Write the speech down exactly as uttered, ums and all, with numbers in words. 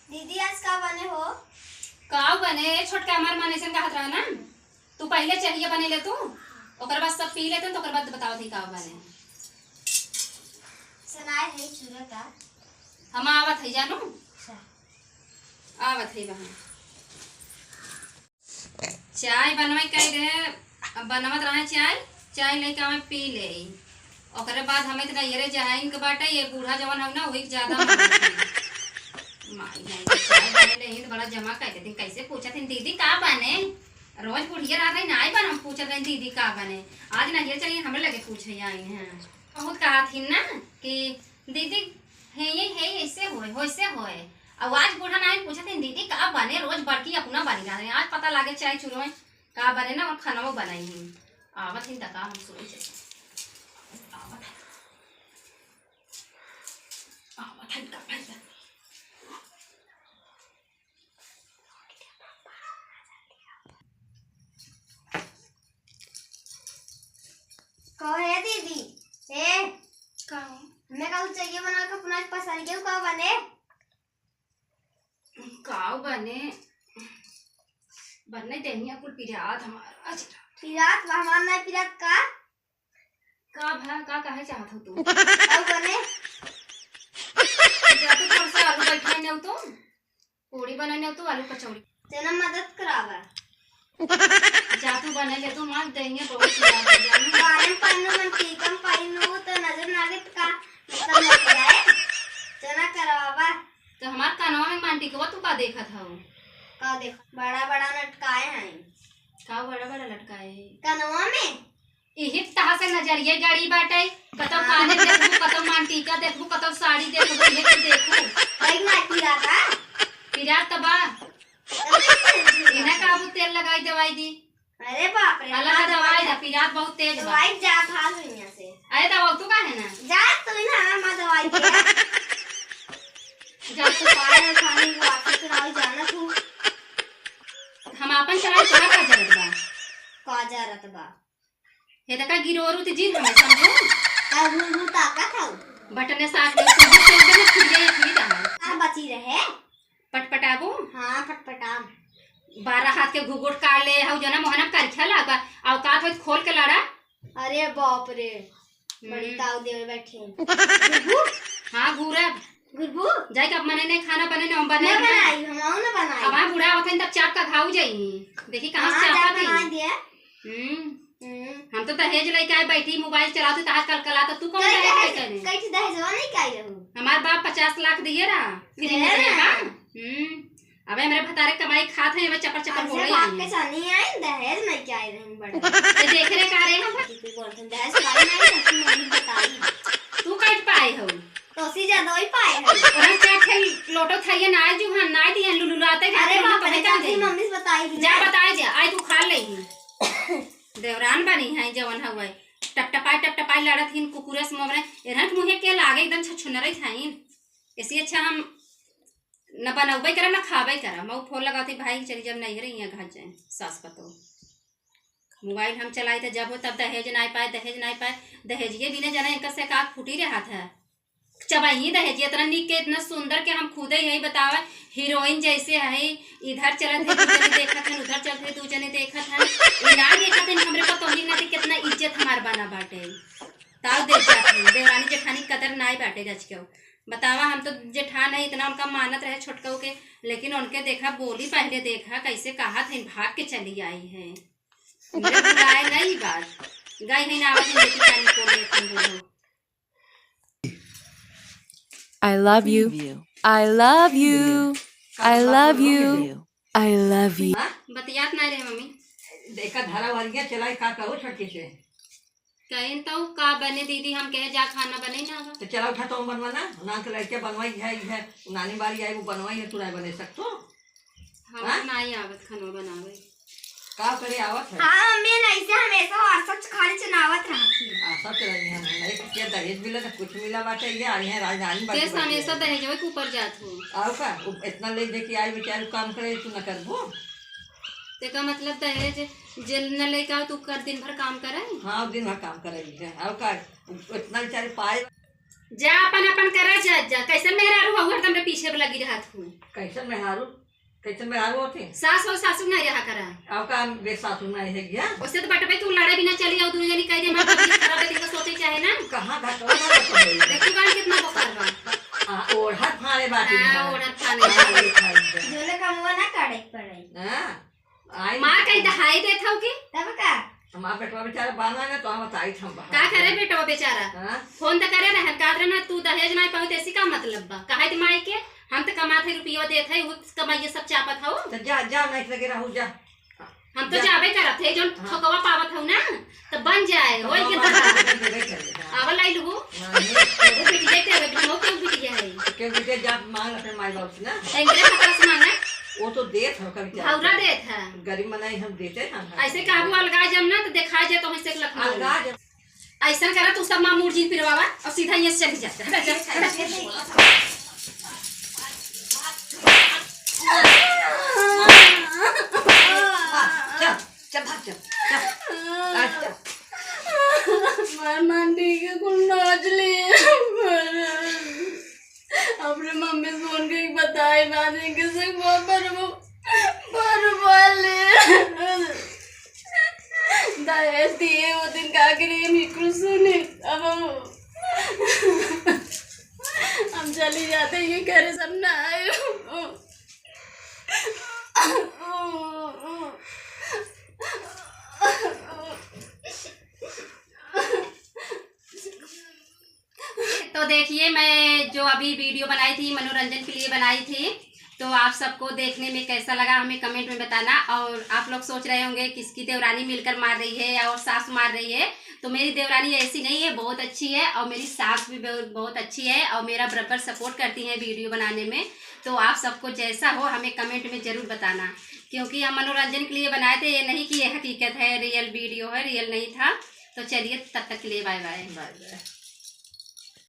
दीदी, आज का बने हो? का बने? ए छोटका, हमार मन ऐसन कहत रहा ना, तू पहिले चाहिए बने ले तू, ओकर बाद सब पी लेते, तो ओकर बाद बतावत ही का बने। सुनाए है चूरता। हम आवत है जानू। अच्छा। आवत है वहाँ। चाय बनवाई कह रहे, अब बनवत रहे चाय, चाय लेके हमें पी ले। ओकरे बाद हमें तो नैहरे जाइन के बाटे, ये बूढ़ा जवन हौ ना, वही ज्यादा मारत है। माई, नहीं तो चाय बने ले, तो बड़ा जमा कर देती। कैसे पूछत हन, "दीदी का बने?" रोज बुढ़िया रहत है, नाई बन, हम पूछत रहे, "दीदी का बने?" आज नैहर चलिए, हमरे लगे पूछे आई हैं। बहुत कहत हिन ना कि दीदी, हे ये, हे ऐसे होए, वैसे होए। अब आज बूढ़ा नाई पूछत हन, "दीदी का बने?" रोज बड़की अपना बनी रहत है। आज पता लागे चाय चूरो में का बने ना, और खाना वो बनाई ही। आवत ही तका हम सोई जाए। आवत है। आवत है का भाई। कहो हे दीदी, हे। का हो? मैं कल चाहिए बना के अपना पसंद के का बने? काव बने, बने देहिया कुल पिरात हमार आज। पिरात बा हमार ना पिरात का? का भा, का कहे चाहत हो तू? काव बने? जा तो थोड़ा सा आलू बैठाए नेव तो, पूड़ी बनाए नेव तो, आलू कचौड़ी। तेना मदद करावा। जा तू बने ले, तू मार देंगे बहुत पिरात हो जाए। बारम पन्नू मन टीकम पाइनू तो नजर नागित का मतलब लग जाए। तेना करावा। तो हमार कनवा में मांटी के वो तू का देखत हऊ? का देख, बड़ा बड़ा लटकाए हैं। का बड़ा बड़ा लटकाए हैं? कनवा में। इही तहा से नजरिए गड़ी बाटे, कतौ हाँ। काने देखबू, कतौ मांटी का देखबू, कतौ साड़ी देखबू, ये तो देखू। भाई ना पिराता। पिरात बा। इन्हें काबू तेल लगाई दवाई दी। अरे बाप रे, अलग ना दवाई दवाई दा, पिरात बहुत तेज बा। दवाई जा भाग यहाँ से। अरे दवा तू काहे ना? जा तू ही ना, ना माँ दवाई दे। जा तू पाए ना खाने को वापस चलाओ, जाना तू। हम आपन चलाए, तोरा का जरूरत बा? का जरूरत बा? हे देखा गिरोरू ते जीव हमें समझो। का घूर घूर ताकत हऊ? बटने साथ में तू भी चल देना, खुद ये एक ही रहा। का बची रहे? पटपटाबू? हाँ, पटपटाम। बारह हाथ के घुघुट काट ले, हऊ जना मोहनम करख्या लागा, औकात होत खोल के लड़ा। अरे बाप रे, हम्म। बड़ी ताऊ देवे बैठे हैं। घुघुट? हाँ, घूरब। घुघुट? जाए के अब मने नहीं खाना बने, नहीं हम बने ना नहीं। बनाई, हम आऊ ना बनाई। अब हाँ बूढ़ा होते हैं, तब चाप का घाव जाई। देखी कहाँ से हाँ, चापा जा थी। बना दिया। हम्म। हम्म। हम तो दहेज लेके आए बैठी, मोबाइल चलाते, तहार कलकला, तो तू कौन कई दहेज दहेज, लेके आए? कई ठे दहेजवा नहीं काई रहू? हमार बाप पचास लाख दिए रहा, फ्री में है? दिए बा। हम्म। अबे हमरे भतारे कमाई खात है, अबे चपर चपर अरे बोले बाप आई के हैं। सानी आई, दहेज नहीं काई रहू बड़ा। ये देख रे का रे हम। दहेज पाई नहीं, तो मम्मी बताई। तू कट पाए हो? तोसी ज्यादा ही पाए है। ओरन चार ठे लोटो थाइए ना आए जुहान, ना दिए लुलुलाते अरे जाते बाप रे, कहे जाते। मम्मी से बताई थी जा ना। बताए जा, आई तू खा ले ही। देवरान बनी है जवन हवे, टपटपाए टपटपाए लड़त हिन कुकुरे से मोमरे, एरहन के मुँहे के लागे एकदम छछुनरत हईन। ऐसे अच्छा हम न बनौबे करम, न खाबे करम। मऊ फोन लगावत ही, भाई चली जब नहीं रही, यहाँ घर जाए, सास पतो। मोबाइल हम चलाई त जब हो तब दहेज नाई पाए, दहेज नाई पाए। दहेजिए बिना जाने इनकर से का फूटी रहत है। चबाई दहेज, इतना निक के, इतना सुंदर के हम खुदे यही बतावा, हीरोइन जैसे है, इधर चलत है दू जने देखत हैं, उधर चलत है दू जने देखत हैं। ई ना देखत हैं हमरे पतोहिन नाती कितना इज्जत हमार बना बाटे। ताऊ देख जात हैं, देवरानी जेठानी कदर नाई बाटे जच के। बतावा, हम तो जेठान है, इतना उनका मानत रहे छोटकऊ के, लेकिन उनके देखा बोली, पहले देखा कैसे कहत हैं, भाग के चली आई है। मेरे बुलाए नहीं बात, गई है ना, आवत है, देखी पानी को लेत हैं बोलो। I love you. I love you. I love you. I love you. हाँ? बतियात ना रहे मम्मी। देखा धारा वालिया चलाई का कहो छोटकी से। कहिन तो का बने दीदी, हम कहे जा खाना बने ना बा। तो चला उठा तो बनवा ना, नान के लड़के बनवाई है, है, नानी बारी आई वो बनवाई है, तू नहीं बने सकतो। हम हाँ? ना ही आवत खाना बनावे। का करे आवत है? हाँ, मम्मी, नहीं से हमेशा और सब खाली चुनावत रहती है। आ, सब चला रही है, नहीं, नहीं, ये दहेज मिला तो कुछ मिला बाटे, ये आई है राजधानी बाटे, केस हमेशा दहेजवे के ऊपर जात हो। आओ का? वो इतना ले दे के आई बेचारी, काम करे, तू न करबो? तेका मतलब दहेज जे न लेके आओ, तू कर दिन भर काम करे? हाँ, दिन भर काम करे है। आओ का? इतना बेचारी पाए। जा अपन अपन करा, जा, जा। कैसन मेहरारू हऊ, हरदम रे पीछे लगी रहत हूँ। कैसन मेहरारू? कैसन मेहरारू होती? सास हो, सासू नहीं रहा करा। अब का बे सासू नहीं है क्या? उससे तो बटबे तू लड़े बिना चली आओ, दुनिया नहीं कह दे, हमारे तबीयत खराब है, दिन का सोचे चाहे ना। कहाँ घटवा घटवा तो होई? देखो गान कितना बुखार बा। आ, ओढ़त फाड़े बाटी हाँ, ना। ओढ़त फाड़े। हाँ, ये खाई दे। जोले कमवा ना काढ़े के पड़े। हाँ, आई माँ ना। कहीं दहाई देत हऊ की? तब का? हमार बेटवा बेचारा बाना ना, तो हम बताई हम बाहर। का करे बेटवा बेचारा? हाँ? फोन तो करे रहन, कहत रहे ना, "तू दहेज नहीं पावत, ऐसी का मतलब बा?" कहे तो माई के, "हम तो कमात है, रुपया देत है, वो कमाइए सब चापत हऊ।" तो जा, जा, नहीं लगे रहू, जा। हम तो जा। जाबे करत है, जोन हाँ। ठोकवा पावत हऊ ना, तो बन जाए, तो होई के हम तरह। अपन देबे कर ले, हाँ। आवा लाई लुगु। हाँ, ये वो बिटिया के, अबे बिटिया के बिटिया है। के बिटिया जा मांग अपने माई बाप से ना। तो इनकरे खतरा से मांगा। वो तो देत हो कभी भौरा देत है। गरीब मनाई हम देते हैं। ऐसे कहबू अलगा जब ना तो देखा जाए तो ऐसे लखनऊ। अलगा जब। ऐसा करा तू सब मामूर जी पिरवावा और सीधा ये से चली जा। हटा, जा, हटा। चल, चल, भाग, चल, चल। आज चल। मार मार के कुल नोच लिए। अपने मम्मी से फोन करके बताए, बाद में किसी को पर वो, पर बोले। दहेज दिए वो दिन का आखिरी में कुल सुने। अब हम, हम चली जाते, ये घर सब ना आए। तो देखिए, मैं जो अभी वीडियो बनाई थी, मनोरंजन के लिए बनाई थी, तो आप सबको देखने में कैसा लगा, हमें कमेंट में बताना। और आप लोग सोच रहे होंगे, किसकी देवरानी मिलकर मार रही है और सास मार रही है, तो मेरी देवरानी ऐसी नहीं है, बहुत अच्छी है, और मेरी सास भी बहुत, बहुत अच्छी है, और मेरा बराबर सपोर्ट करती हैं वीडियो बनाने में। तो आप सबको जैसा हो, हमें कमेंट में ज़रूर बताना, क्योंकि हम मनोरंजन के लिए बनाए थे, ये नहीं कि ये हकीकत है, रियल वीडियो है, रियल नहीं था। तो चलिए, तब तक के लिए बाय बाय। बाय बाय।